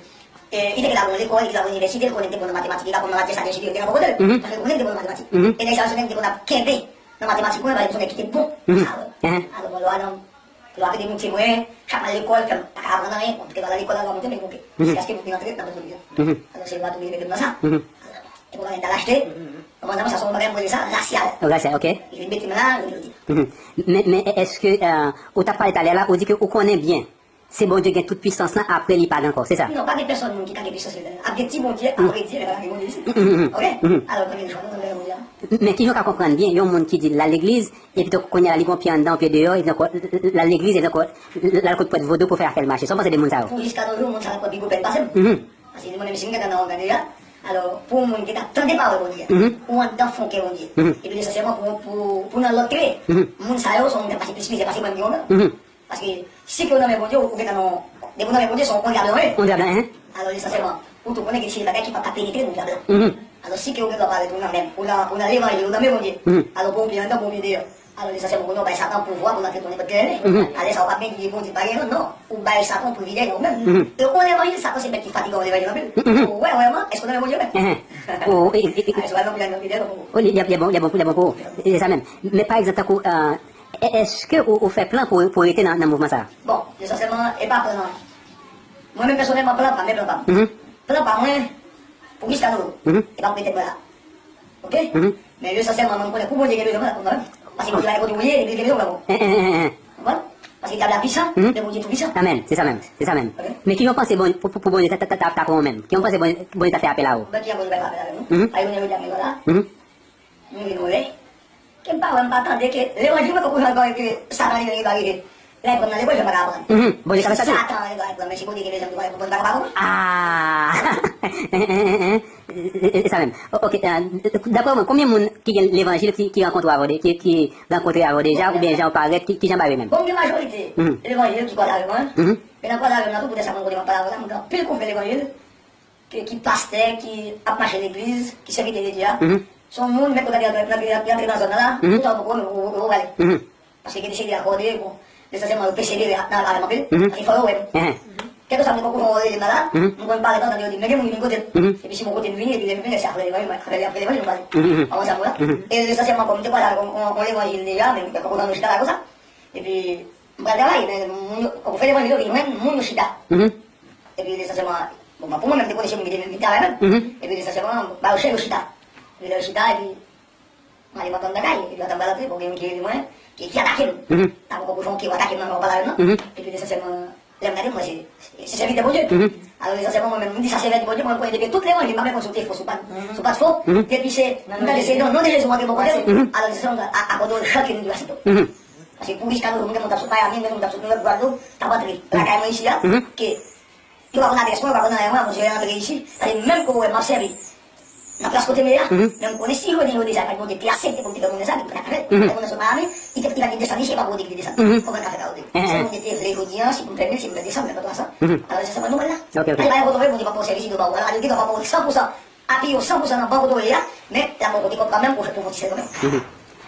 E, li te gen la bon lekòl, li te la bon inivèsite, li konnen li te bon nan matematik, li ka konn nan matyè sa, de mesye, li te gen pwoblèm. Paske li konnen li te bon nan matematik. E nèg sa, se nèg ki te konn ap kenbe nan matematik, mwen, pa egzanp, nèg ki te bon. Sa, vre. Alò, mwen, lwa nan Lwa te demotive mwen, chak mwen al lekòl, fè m pa ka aprann anyen, bon, te pral lekòl anvan monte, men monte. Jiskaske pou vin antre nan pòt vodou an. Alò, se lwa tou vin mete m nan sa. Alò, e pou mwen ta lachte, anvan sa, sa se yon bagay mwen rele sa, rasyal. Rasyal, ok. Li vin mete m la, li vin di. Men, men, èske, euh, ou t ap pale talè la, ou di ke ou konnen byen, se Bondye gen tout pisans lan, apre li pa gen ankò, se sa? Non, pa gen pèsòn moun ki ka gen pisans li. Ap gen ti Bondye, apre Dye, men pa ka gen Bondye isit. Ok? Alò, pa gen chwa, non, nan Bondye a. Men kijan w ka konprann byen yon moun ki di l al legliz, epi tou kounye a la li gon pye anndan, yon pye deyò, epi ankò l al legliz, epi ankò l al kot prèt vodou pou fè afè l mache? Sa w panse de moun sa yo? Pou jiska nos jours, moun sa yo pran pi gwo pèn pase m. Paske mwen menm si m gentan nan ògàn deja, alò, pou yon moun ki t ap tande pawòl Bondye a, ou anndan fon kè Bondye, epi esansyèlman pou, pou, pou nan lòt ke, moun sa yo se yon moun ki ap pase plis mizè pase mwen m gen yon nan. Paske si ke w nan men Bondye, ou gentan nan, depi w nan men Bondye, se yon dyab lan w ye. Yon dyab lan, hein? Alò, esansyèlman, ou tou konnen gen seri bagay ki p ap ka penetre nan dyab lan. Alò, si ke ou gen dwa parèt ou nan men, ou nan, ou nan levanjil, ou nan men Bondye. Alò, pou yon pye anndan, pou yon pye deyò. Alò, esansyèlman, kounye a ou bay Satan pouvwa pou l antre tounen kot ke l renmen. Alè sa, ou p ap menm gen Bondye, pa gen non. Ou bay Satan yon privilèj, ou menm. E yon levanjil, Satan se bèt ki fatigan yon levanjil anpil. Ou wè, wè, èske ou nan men Bondye menm? Alè, si w al nan pye anndan, pye deyò, non, pou ou. Li, li, li bon, li bon, li bon pou ou. Se sa menm. Men pa egzanp, tankou, euh, E, èske ou, ou fè plan pou, pou rete nan, nan mouvman sa a? Bon, esansyèlman, e pa plan. Mwen menm pèsonèlman, plan pa m, men plan pa m. Plan pa mwen, pou jiska nou, e pa pou mete mwen la. Ok? Men esansyèlman, mwen konnen pou Bondye gen bezwen mwen la, pou mwen menm. Paske Bondye pa nenpòt ou ye, li gen bezwen mwen. Konprann? Paske dyab la pwisan, men Bondye tou pwisan. Amèn. Se sa menm. Se sa menm. Ok? Men kijan w panse Bondye, pou, pou, pou Bondye ta, ta, ta, ta pran w menm? Kijan w panse Bondye, Bondye ta fè apèl a ou? Bon, kijan Bondye fè apèl a mwen? Paske Bondye jodi a mwen la. Mwen vin wè ke m pa wè, m pa tande ke levanjil mwen poko janm rive, Satan li menm li pa rive. Lè l pran m nan lekòl, jan m pa ka aprann. Bondye ka fè sa tou. Satan li pa aprann, men si Bondye gen bezwen m, Bondye pa ka aprann. Ah! E sa menm. Ok, daprè mwen, konbyen moun ki gen levanjil ki, ki rankontre avè w, ki, ki rankontre avè w deja, oubyen jan w parèt, ki, ki jan bagay yo menm? Bon, m gen majorite levanjil ki kwaze avè mwen. Men nan kwaze avè m nan tou, poutèt sa mwen kote m ap pale avè w la, m gen anpil konfrè levanjil ke, ki pastè, ki ap mache legliz, ki sèvitè de Dye a. Se yon moun, men kote li antre, li antre nan zòn nan la, toutan ou poko wè, ou, ou, ou pale. Paske gen de seri de akòde, bon, Esansyèlman, yo pesevere nan lavi anpil, mhm, paske fò yo wè m. Enhen. Kèlkeswa mwen poko fè yon rele malad, mhm, mwen konn parèt la, tande yo di, men gen moun ki vin kote m. Mhm. Epi si mwen kote m vini, epi lè m vini, se avè levanjil, avè levanjil mwen pale. Mhm, mhm. Ou konprann sa m di w la? Mhm. E esansyèlman, kòm m te pale avèk yon, yon, yon levanjil deja, men mwen poko tann yo chita la konsa. Epi, m pral travay, men moun yo, poko fè levanjil yo vin jwenn moun yo chita. Mhm. Epi esansyèlman, bon, pou mwen menm, m te konnen se moun ki te vin travay menm. Mhm. Epi esansyèlman, ba yo chè yo chita. Epi lè yo chita, epi m ale m ap tann bagay, epi atan m pral antre, bon, gen youn ki rele mwen, ki, ki atake m. Mhm. Tankou kochon ke w atake m nan, w pa la menm non. Mhm. Epi esansyèlman, lè m gade, m wè se, se sèvitè Bondye. Mhm. Alò, esansyèlman, mwen menm, m di sa sèvitè Bondye, mwen, mwen, depi tout levanjil, m pa konn si w te fo, si w pa t, si w pa t fo, mhm, depi se, m tande se nan non de Jezi, m antre bò kote l. Mhm. Alò, esansyèlman, a, akòde w chak youn ki pase tou. Mhm. Paske pou jiska nou, m gen moun k ap sot Miami, m gen moun k ap sot Nouyòk, Gwadloup, k ap antre. Mhm. Lakay mwen isi a, mhm, ke yo pa konn adrès mwen, yo pa konn anyen mwen, mwen, mwen antre isi. Sa vle di menm ke w wè m ap sèvi nan plas kote m ye a, mhm, men m konnen si jodi yo deja, pa t Bondye te aksepte pou m te fè moun sa, li pa t ap fè. Mhm. Lè moun nan sot Miami, li te, li pa t desann isi, e pa Bondye ki te desann. Mhm. Kòman ta fè ka ote? Eh, se eh. Bondye te vle jodi a, si pou m fè mil, si m fè de san, m fè twa san. Mhm. Alò, se sa mwen nou la. Ok, ok. Alè, pa yon kote vre, Bondye pa pou sèvi, si nou pa wè, alè, li pa pou sèvi san pou san. Apiye w san pou san nan bon kote w ye a, men l ap ba w kote kòb kanmenm pou, pou fè ti sèl kanmenm. Mhm.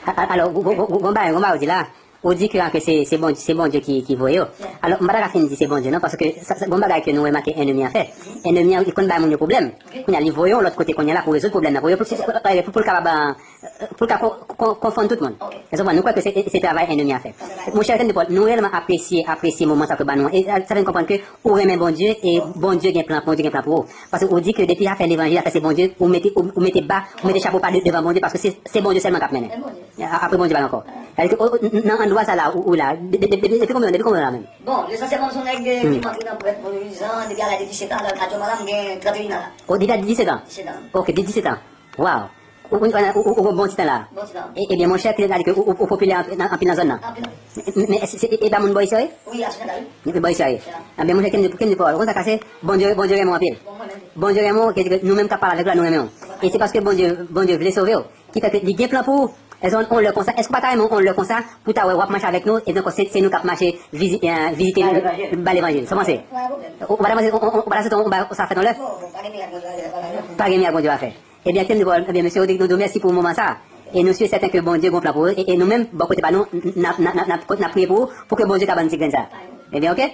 A, a, alò, gon, gon, gon, gon bagay, gon bagay ou di la, ou di ke, ke se, se Bondye, se Bondye ki, ki voye yo. Yeah. Alò, m pa ta ka fin di se Bondye non, paske sa, sa, gon bagay ke nou remake ènmi an fè. Mhm. Ènmi an, li konn bay moun yo pwoblèm. Ok. Kounye a, li voye w lòt kote kounye a la pou rezoud pwoblèm nan, pou, pou, pou, pou, pou l kapab, euh, pou l ka kon-, kon-, konfonn tout moun. Ok. Ou konprann? Nou kwè ke se, se travay ènmi an fè. Travay. Monchè Etèn de Pòl, nou reyèlman apresye, apresye moman sa ke w ban nou an. E, euh, sa fè n konprann ke ou renmen Bondye e Bondye gen plan, Bondye gen plan pou ou. Paske ou di ke depi afè levanjil, afè se Bondye, ou mete, ou, ou mete ba, ou mete chapo ba de-, devan Bondye, paske se, se Bondye sèlman k ap mennen. Se Bondye. A-, apre Bondye pa gen ankò. Sa vle di ke, o, o, nan andwa sa la, ou, ou la, de-, de-, de-, depi konbyen, depi konbyen lè la menm? Bon, lesansyèl mwen se yon nèg de, hmm, ki rantre nan prèt pou diz an, depi a laj de disèt an, aktyèlman la, m gen trannteyen an la. O, depi a disèt an? Disèt an. Ok, de disèt an. Wow. Ou, ou, ou, ou, ou gon bon ti tan la. Bon ti tan. E, ebyen, monchè, ki te di ke ou, ou, ou popilè anpi-, nan, anpil nan zòn nan. Anpil, anpil. Men, men se, se, e pa moun bò isi a, wi? Wi, a Senatay, wi. Bò isi a, wi. Ya. Ebyen, monchè, kenbe, kenbe pawòl. Konsa ka se, Bondye, Bondye renmen w anpil. Bon, mwen menm. Bondye renmen w, ke, ke nou menm k ap pale avèk la, nou renmen w. E se paske Bondye, Bondye vle sove w, ki fè ke li gen plan pou ou. Èske on, on lè konsa, èske ou pa ta renmen on lè konsa, pou ta wè w ap mache avèk nou, epi ankò se, se nou k ap mache vizi-, eh, vizite, ba levanjil, ba levanjil. Sa w panse? Pa gen pwoblèm. Ou, ou pa ta panse, on, on, ou pa ta santi on, on, sa fèt on lè? Non, non, pa gen mirak Bondye va fè, pa gen mirak. Pa gen mirak Bondye va fè. Ebyen, Tim Duvol, ebyen, mesye Rodrigue, nou di w mèsi pou moman sa a. E nou si e sèten ke Bondye gon plan pou ou. E, e nou menm, bò kote pa nou, n ap, n ap, n ap, n ap priye pou ou, pou ke Bondye ka ban n ti grenn sa. Ebyen, oke?